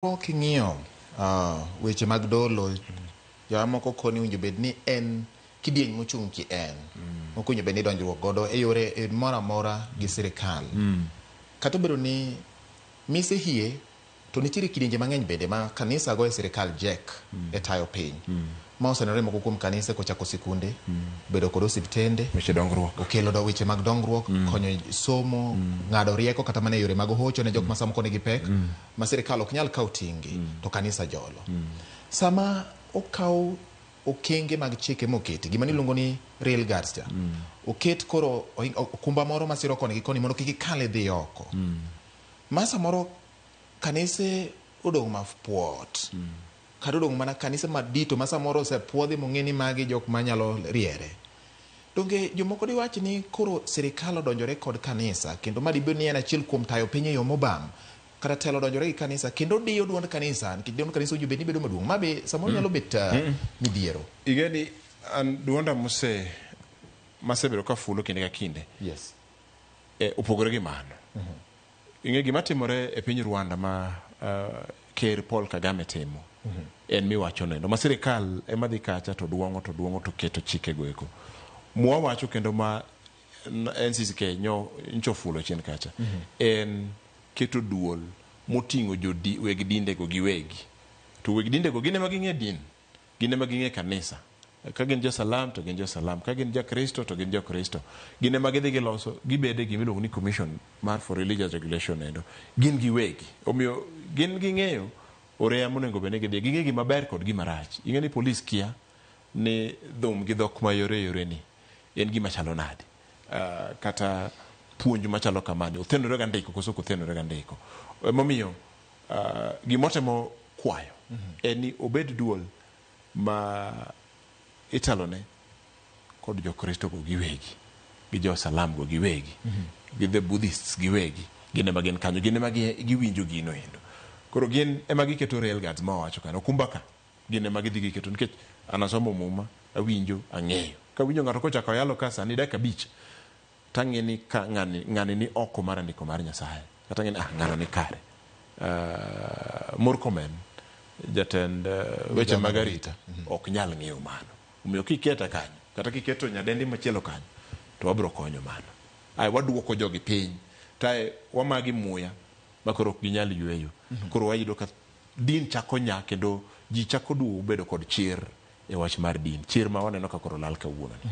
King'iyo weche mag dolo, jomamoko koni owinjo bed ni en kidieny mochung' ki en. Ok owinjo bed ni donjruok godo e yore e moro amora gi sirikal. Kata obedo ni mise hie to nitiere kidienje mang'eny bende ma kanisa goyo sirikal jek e tayo piny. Ma osenenore moko kuom kanise kochako sikunde, bedo kod osiptende, Weche dongruok. Okelo do weche mag dongruok, konyo somo, ng'ado rieko kata mana e yore mag hocho ne jok ma samoko nigi pek. Ma sirikal ok nyal kawo ting'gi to kanisa jolo. Sama okaw okenge mag chike moketi, gima niluongo ni rail guards cha, oket koro okumba moro masiro koni gi koni mondo kik ikal idhi oko. Ma samoro kanise odong' mapuot. Kata odong' mana kanise madito ma samoro osepuodhi mong'e ni magi jok manyalo riere. Donge jomoko diwach ni koro sirikal odonjore kod kanisa kendo ma dibed ni en achiel kuom tayo piny e yo mobam. Kata telo odonjore gi kanisa kendo diyo duond kanisa nikech duond kanisa owinjo bed ni bedo maduong'. Ma be samoro nyalo bet midhiero. Ing'e ni an duonda mose masebedo kafulo kinde ka kinde. Opogore gi mano. Ing'e gima timore e piny Rwanda ma Ker Paul Kagame timo. En miwacho neno. Ma sirikal ema dhi kacha to duong'o to duong'o to keto chike go eko. Mwa wacho kendo ma NCCK nyo ncho fulo chien kacha. En keto duol moting'o jodi weg dinde go giwegi. To weg dinde go gin ema ging'e din. Gin ema ging'e kanisa. Ka gin jo Salam to gin jo Salam. Ka gin jo Kristo to gin jo Kristo. Gin ema gidhi giloso, gibede gima iluongo ni Commission mar for Religious Regulation endo. Gin giwegi. Omiyo gin ging'eyo oreya monego bed ni gidhiye. Ging'e gima ber kod gima rach. Ing'e ni polis kia ni dhum gi dhok mayore yore ni en gima chalo nade. Kata puonj machalo kamani othenore ga ndiko koso ok othenore ga ndiko. Emomiyo gimotemo kwayo en ni obed duol ma italone kod jokristo go giwegi, gi jo Salam go giwegi, gi the Buddhists giwegi, gin ema gin kanyo, gin ema giwinjo gino endo. Koro gin ema giketo rail guards ma wawacho kanyo, okumba ka, gin ema gidhi giketo nikech an asomo muma, awinjo, ang'eyo. Kawinjo ng'ato kochako yalo ka sani dakika 5, tang'e ni ka ng'ani ni oko mar andiko mar Nyasaye. Kata ng'e ni, ng'ano ni kare. Murkomen, jatend weche mag arita, ok nyal ng'eyo mano. Omiyo kiketa kanyo, kata kiketo nyadendi machielo kanyo, to wabiro konyo mano. Ae waduoko jogi piny, tae wamagi muya, ma koro ok ginyal yweyo. Koro wayudo ka din chako nya kendo ji chako duogo bedo kod chir e wach mar din. Chir ma waneno ka koro lal kawuono ni.